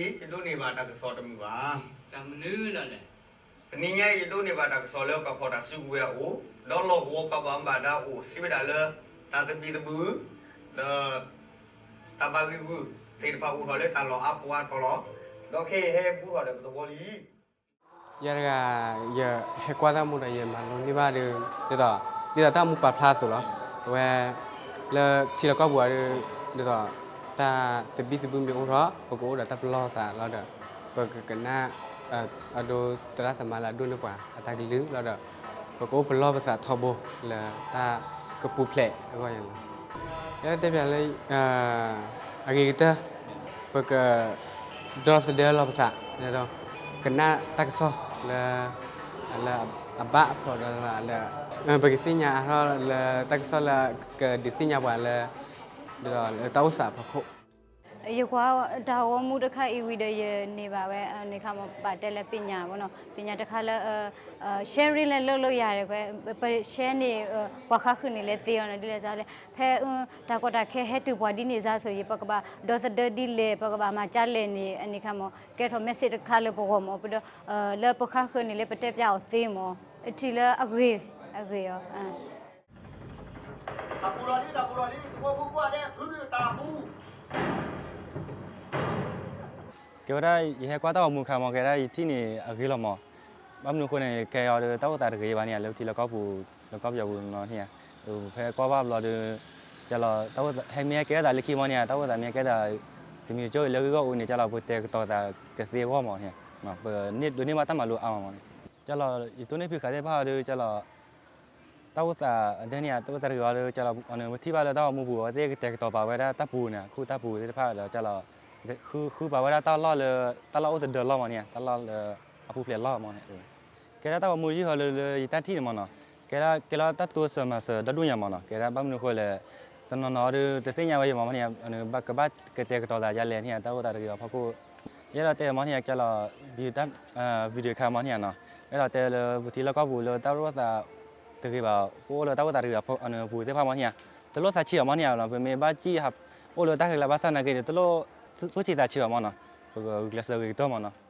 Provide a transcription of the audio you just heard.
ယဒိးန့ၢ်ဘၣ်တၢ်ကစီၣ်တမုာ်ဘၣ်. တၢ်မနုၤလဲၣ်. တနံၤညါအံၤ ယဒိးန့ၢ်ဘၣ်တၢ်ကစီၣ်လၢပှၤဖီၣ်တၢ်စုကဝဲၤအအိၣ်, ဒီးလီၢ်ကဝီၤပှၤဘၣ်မူဘၣ်ဒါအအိၣ် စံးဝဲဒၣ်လၢ တၢ်သဘံၣ်သဘုၣ် ဒီး တၢ်ဘၣ်ဂံၢ်ဂုာ်သ့ၣ်တဖၣ်အိၣ်ထီၣ်လၢတၢ်လီၢ်အါပူၤအါထီၣ်လီၤ. ဒီးခဲအံၤဟဲဘူးထီၣ်ဒီးပသဝီလံ. ယၤတဂၤ ယဟဲကွၢ်တၢ်မူဒီးယမၤလိန့ၢ်ဘၣ်ဒီး ဒ်သိး ဒ်သိးတၢ်မူပာ်ဖျါအသိးလီၤ. အဝဲ လၢထံလီၢ်ကီၢ်ပူၤအံၤဒီး ဒ်သိး တၢ်သဘံၣ်သဘုၣ်မ့ၢ်အိၣ်ထီၣ် ပကအိၣ်ဒီးတၢ်ပလီၢ်ပသးလီၤဒီး ပကကနၣ် အဒိသရၣ်သမါလၢအဒိၣ်န့ၢ်ပှၤအတၢ်ကလုၢ်လီၤဒီး ပကအိၣ်ပလီၢ်ပသးထီဘိလၢတၢ်ကပူၤဖျဲးအဂီၢ်ယၤလီၤ. ယတဲပျးလၢ အဂ့ၤကတၢၢ် ပက ဒီသဒၢလီၤပသး ကနၣ်တၢ်ကစီၣ်လၢ လၢအဘၣ်အဖျိးဒီးလၢ ပကသ့ၣ်ညါအါထီၣ်လၢတၢ်ကစီၣ်လၢကဒုးသ့ၣ်ညါပှၤလၢ ဒ်သိးလၢတၢ်အိၣ်သးအဖီခိၣ်. ယကွၢ်တၢ်ဂီၤမူတခါအံၤဝံၤဒီး ယန့ၢ်ဘၣ်ဝဲ န့ၣ်ခါမ့ၢ် ဘၣ်တဲလၢပညာပေါ့နော်, ပညာတခါလၢ sharing လဲၤလိာ်လိာ်ယၤ ပ share န့ၣ် ပှၤဃါဃုာ်န့ၣ်လဲၤသ့အီၤန့ၣ် ဒ်လဲၣ်လဲၣ် ဖဲ တၢ်ကီတၢ်ခဲဟဲတုၤပှၤဒ်န့ၣ်စါဆိၣ်ဂ့ၤ ပကဘၣ်ဒီသဒၢဒ်လဲၣ် ပကဘၣ်မၤကၢ်လဲၣ်န့ၣ် န့ၣ်ခါမ့ၢ် ကဲထီၣ် message တခါလၢပဂီၢ်မ့ၢ် ပဒီး လၢပဃါဃုာ်န့ၣ်လၢပတဲပျးအီၤသ့မ့ၢ် ထံၣ်လၢအဂ့ၤ အဂ့ၤအီၤ တၢ်ပူၤလီၤလံ တၢ်ပူၤလီၤလံ သဝီဖိကိးဂၤဒဲး ဖုတၢ်ပူၤ ကဲဝဲဒၣ် ယဟဲကွၢ်တၢ်ဂီၤမူအခါမ့ၢ် ကဲဒၣ်ယထံၣ်န့ၣ်အဂ့ၤလီၤမ့ၢ်, ဘၣ်မနုၤအဃိန့ၣ် ကဲအီၤဒီးတၢ်အိၣ်သးတဂ့ၤဘၣ်န့ၣ် လၢထံလီၢ်ကီၢ်ပူၤ လၢကီၢ်ပယီၤပူၤန့ၣ် ဖဲကွၢ်ဘၣ်ဘျီဒီး ကလီၤ တၢ်အိၣ်သး ဟဲမ့ၢ်ဟဲကဲထီၣ်သးလၢခံမ့ၢ်န့ၣ် တၢ်အိၣ်သးမ့ၢ်ဟဲကဲထီၣ်သး တမံၤတကၠိအံၤလၢဂ့ၢ်ဂီၢ်အူန့ၣ် ကလီၤ ပကတဲာ်ကတီၤသးကသ့အဂီၢ်မ့ၢ်န့ၣ် ပန့ၢ်ဒိးန့ၢ်ဘၣ်တၢ်မၤလိအါမးမ့ၢ်န့ၣ် ကလီၤ ယတိၢ်နီၣ်ဖုခါသ့ၣ်တဖၣ်အီၤဒီး ကလီၤ တၢ်အိၣ်သးဒ်န့ၣ် တၢ်အိၣ်သးတဂ့ၤအီၤဒီး ကလီၤ ပထံၣ်ဘၣ်လၢတၢ်ဂီၤမူပူၤ အဝဲသ့ၣ်ကတဲာ်ကတီၤပာ်ဝဲဒၣ်တၢ်ပူၤန့ၣ် ခူၣ်တၢ်ပူၤသ့ၣ်တဖၣ်ဒီး ကလီၤ ဃုဃုပာ်ဝဲဒၣ်တၢ်လီၢ်လၢ တၢ်လီၢ်အိၣ်သဒၢလီၢ်မ့ၢ်န့ၣ် တၢ်လီၢ်လၢအပူၤဖျဲးလီၢ်မ့ၢ်န့ၣ် ကဲဒၣ်တၢ်ဂီၤမူယုၢ်ဟီလၢလၢယတၢ်ထံၣ်န့ၣ်မ့ၢ်နီၤ ကဲဒၣ်ကဲလီၤတၢ်တိစၢၤမၤစၢၤဒီဒူၣ်ညါမ့ၢ်နီၤ ကဲဒၣ်ဘၣ်မနုၤအဃိလဲၣ် တနီၤနီၤဒီးတသ့ၣ်ညါဝဲယမ့ၢ်န့ၣ် ကဘၣ်ကတဲာ်ကတီၤသးယလဲၣ်န့ၣ် တၢ်အိၣ်သးတဂ့ၤအီၤဖီခိၣ် ယအဲၣ်ဒိးတဲမ့ၢ်န့ၣ် ကဲလီၤ video တၢ် video ခါမ့ၢ်န့ၣ်နီၤ အဲၣ်ဒိးတဲလၢပထံလီၢ်ကီၢ်ပူၤလၢတၢ်အိၣ်သးတဂ့ၤဘၣ် ပအိၣ်လၢတၢ်အိၣ်သးတဂ့ၤအပူၤသ့ၣ်တဖၣ်မ့ၢ်န့ၣ် တလိၣ်သးဆံးအီၤမ့ၢ်န့ၣ် ပမ့ၢ်ဘၣ်စံၣ် အိၣ်လၢတၢ်ဃဲၤလၢဘၣ်ဆၣ်နာ်က့ဒီး တလိၣ် သူၣ်ဆံးသးဆံးဘၣ်မ့ၢ်နီၤ ပကဂုာ်ကျဲးစၢးဂ့ၤကတၢၢ်မ့ၢ်နီၤ